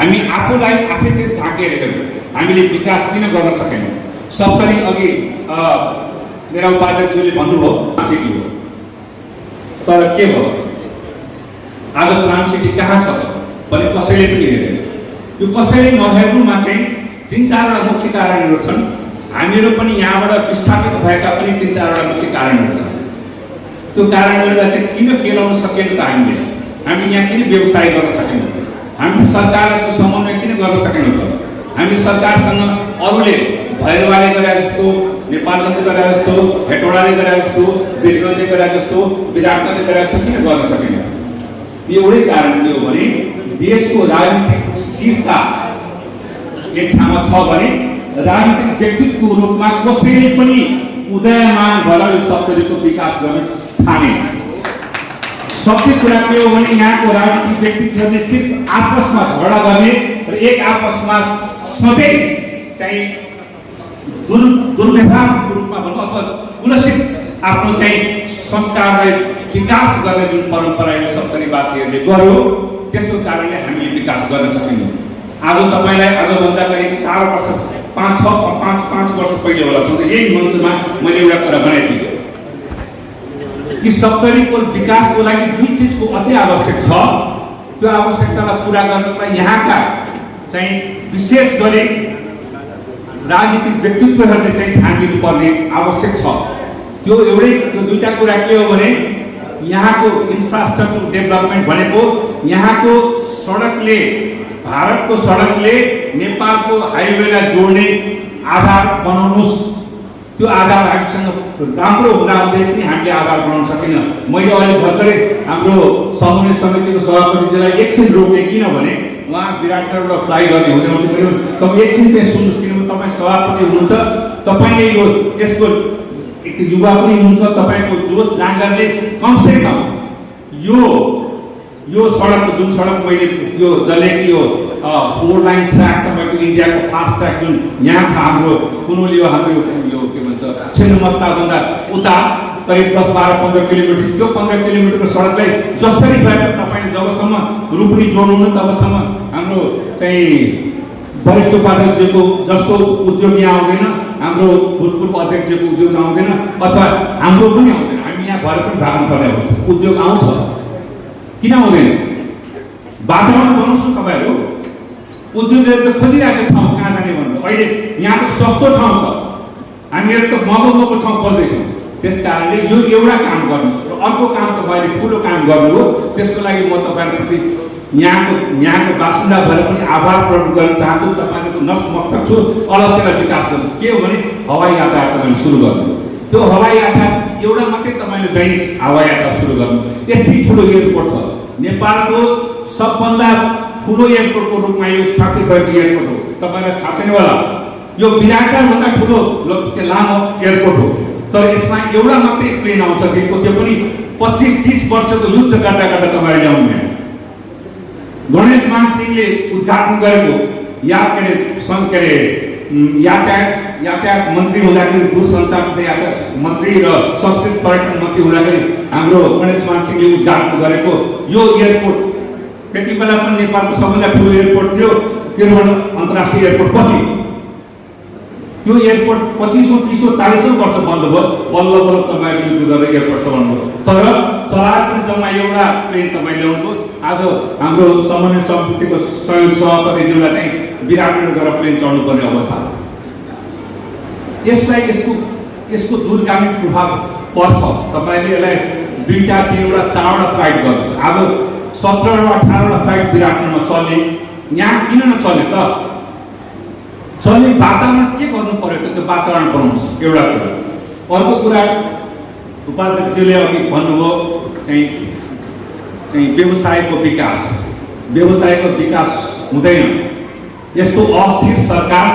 हामी आफूलाई आफैतिर झाँकेर हेर्यौँ हामीले विकास किन गर्न सकेनौँ। सप्तरी अघि मेरा उपाध्यक्षले भन्नुभयो सिटी हो, तर के भयो आज प्लान्ट सिटी कहाँ छ भने कसैले पनि हेरेन। यो कसैले नहेर्नुमा चाहिँ 3-4 मुख्य कारणहरू छन्। हामीहरू पनि यहाँबाट विस्थापित भएका पनि 3-4 मुख्य कारणहरू छन्। त्यो कारणहरूलाई चाहिँ किन केलाउन सकेन त हामी यहाँ किन व्यवसाय गर्न सकेनौँ, हामी सरकारको समन्वय किन गर्न सकेनौँ त। हामी सरकारसँग अरूले भैरवाले गरे जस्तो, नेपालगञ्ज गरे जस्तो, हेटौडाले गरे जस्तो, वीरगञ्जले गरे जस्तो, विराटनगरले गरे जस्तो किन गर्न सकेनौँ। एउटै कारण के हो भने देशको राजनीतिक स्थिरता एक ठाउँमा छ भने राजनीतिक व्यक्तित्वको रूपमा कसैले पनि उदयमान भएर यो सप्तरीको विकास गर्न ठाने। सबै कुरा के हो भने यहाँको राजनीतिक व्यक्तित्वले सिर्फ आपसमा झगडा गर्ने र एक आपसमा सधैँ चाहिँ दुर्व्यवहारको रूपमा भनौँ अथवा कुलसित आफ्नो चाहिँ संस्कारलाई विकास गर्ने जुन परम्परा यो सप्तरीवासीहरूले गर्यो त्यसको कारणले हामीले विकास गर्न सकेनौँ। आज तपाईँलाई आजभन्दा करिब 4 वर्ष 5 वर्ष पहिले होला सोचे यही मञ्चमा मैले एउटा कुरा भनेको थिएँ कि सप्तरीको विकासको लागि 2 चिजको अति आवश्यक छ। त्यो आवश्यकतालाई पुरा गर्नलाई यहाँका चाहिँ विशेष गरी राजनीतिक व्यक्तित्वहरूले चाहिँ ध्यान दिनुपर्ने आवश्यक छ। त्यो दुईटा कुरा के हो भने यहाँको इन्फ्रास्ट्रक्चर डेभलपमेन्ट भनेको यहाँको सडकले भारतको सडकले नेपालको हाइवेलाई जोड्ने आधार बनाउनुस्। त्यो आधार हामीसँग राम्रो हुँदाहुँदै पनि हामीले आधार बनाउन सकेनौँ। मैले अहिले भर्खरै हाम्रो समन्वय समितिको सभापतिजीलाई एकछिन रोकेँ किनभने उहाँ विराटनगरबाट फ्लाइ गर्ने हुँदै मैले तपाईँ एकछिन चाहिँ सुन्नुहोस् किनभने तपाईँ सभापति हुनुहुन्छ, तपाईँले यो यसको एक युवा पनि हुनुहुन्छ, तपाईँको जोस जाँगरले कमसे कम यो सडकको जुन सडक मैले यो जसले कि यो 4 लाइन ट्र्याक तपाईँको इन्डियाको फास्ट ट्र्याक जुन यहाँ छ हाम्रो कुनोली हाम्रो यो के भन्छ छिन्नमस्ताभन्दा उता करिब 10-12-15 किलोमिटर त्यो 15 किलोमिटरको सडकलाई जसरी भए पनि तपाईँले जबसम्म रूपनी जोड्नु तबसम्म हाम्रो चाहिँ वरिष्ठ उपाध्यक्षको जस्तो उद्योग यहाँ आउँदैन, हाम्रो भूतपूर्व अध्यक्षको उद्योग आउँदैन अथवा हाम्रो पनि आउँदैन। हामी यहाँ भएर पनि भाग्नु पर्ने हो। उद्योग आउँछ किन आउँदैन? वातावरण बनाउँछ तपाईँहरू। उद्योगहरू त खोजिरहेको ठाउँ कहाँ जाने भन्नु अहिले यहाँ त सस्तो ठाउँ छ, हामीहरू त महँगो ठाउँ खोज्दैछौँ। त्यस कारणले यो एउटा काम गर्नुहोस् र अर्को काम तपाईँले ठुलो काम गर्नु हो। त्यसको लागि म तपाईँहरूप्रति यहाँको बासिन्दा भएर पनि आभार प्रकट गर्न चाहन्छु। तपाईँको नतमस्तक छु अलगतिर विकास गर्नु। के हो भने हवाई यातायात तपाईँले सुरु गर्नु। त्यो हवाई यातायात एउटा मात्रै तपाईँले दैनिक हवाई यातायात सुरु गर्नु। यति ठुलो एयरपोर्ट छ, नेपालको सबभन्दा ठुलो एयरपोर्टको रूपमा यो स्थापित भएको एयरपोर्ट हो। तपाईँलाई थाहा छैन होला, यो विराटनगरभन्दा ठुलो लामो एयरपोर्ट हो। तर यसमा एउटा मात्रै प्लेन आउँछ दिनको, त्यो पनि 25-30 वर्षको युद्ध गर्दा गर्दा तपाईँले ल्याउनु। गणेश मान सिंहले उद्घाटन गरेको यातायात मन्त्री हुँदाखेरि दूरसञ्चार यातायात मन्त्री र संस्कृति पर्यटन मन्त्री हुँदाखेरि हाम्रो गणेश मान सिंहले उद्घाटन गरेको यो एयरपोर्ट त्यति बेला पनि नेपालको सबभन्दा ठुलो एयरपोर्ट थियो। तिरुवनन्तपुरम अन्तर्राष्ट्रिय एयरपोर्ट पछि त्यो एयरपोर्ट 25-30-40 वर्ष बन्द भयो। बल्ल तपाईँहरूले युद्ध गरेर एयरपोर्ट चलाउनुभयो। तर चलाएर पनि जम्मा एउटा प्लेन तपाईँ ल्याउनुभयो। आज हाम्रो समन्वय समितिको सहयोग सभापतिज्यूलाई चाहिँ विराटनगर गएर प्लेन चढ्नुपर्ने अवस्था। यसलाई यसको दूरगामी प्रभाव पर्छ। तपाईँले यसलाई 2-3-4 फ्लाइट गर्नुहोस्। आज 17-18 फ्लाइट विराटनगरमा चल्ने, यहाँ किन नचल्ने त? चल्ने वातावरण के गर्नु पर्यो त? त्यो वातावरण बनाउनुहोस् एउटा कुरा। अर्को कुरा उपाध्यक्षले अघि भन्नुभयो चाहिँ व्यवसायको विकास हुँदैन। यस्तो अस्थिर सरकार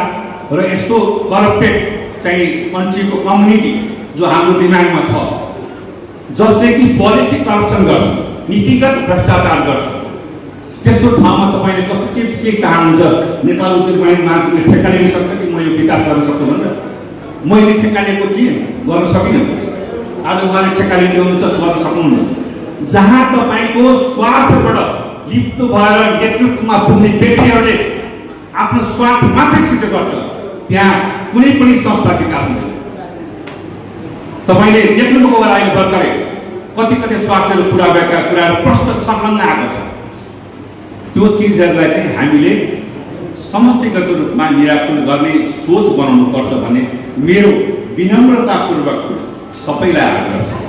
र यस्तो करप्टेड चाहिँ कन्ट्रीको कम्युनिटी जो हाम्रो दिमागमा छ, जसले कि पोलिसी करप्सन गर्छ, नीतिगत भ्रष्टाचार गर्छ, त्यस्तो ठाउँमा तपाईँले कसरी के चाहनुहुन्छ? नेपाल उद्योग वाणिज्य महासङ्घले ठेक्का लिन सक्छ कि म यो विकास गर्न सक्छु भनेर? मैले ठेक्का लिएको थिएँ, गर्न सकिनँ। आज उहाँले ठेक्का लिँदै हुनुहुन्छ, गर्न सक्नुहुन्न। जहाँ तपाईँको स्वार्थबाट लिप्त भएर नेतृत्वमा पुग्ने व्यक्तिहरूले आफ्नो स्वार्थ मात्रै सिद्ध गर्छ, त्यहाँ कुनै पनि संस्था विकास हुँदैन। तपाईँले देख्नुभयो होला अहिले भर्खरै कति कति स्वार्थहरू पुरा भएका कुराहरू प्रष्ट छर्लङ्ग आएको छ। त्यो चिजहरूलाई चाहिँ हामीले समष्टिगत रूपमा निराकरण गर्ने सोच बनाउनु पर्छ भन्ने मेरो विनम्रतापूर्वक सबैलाई आग्रह छ।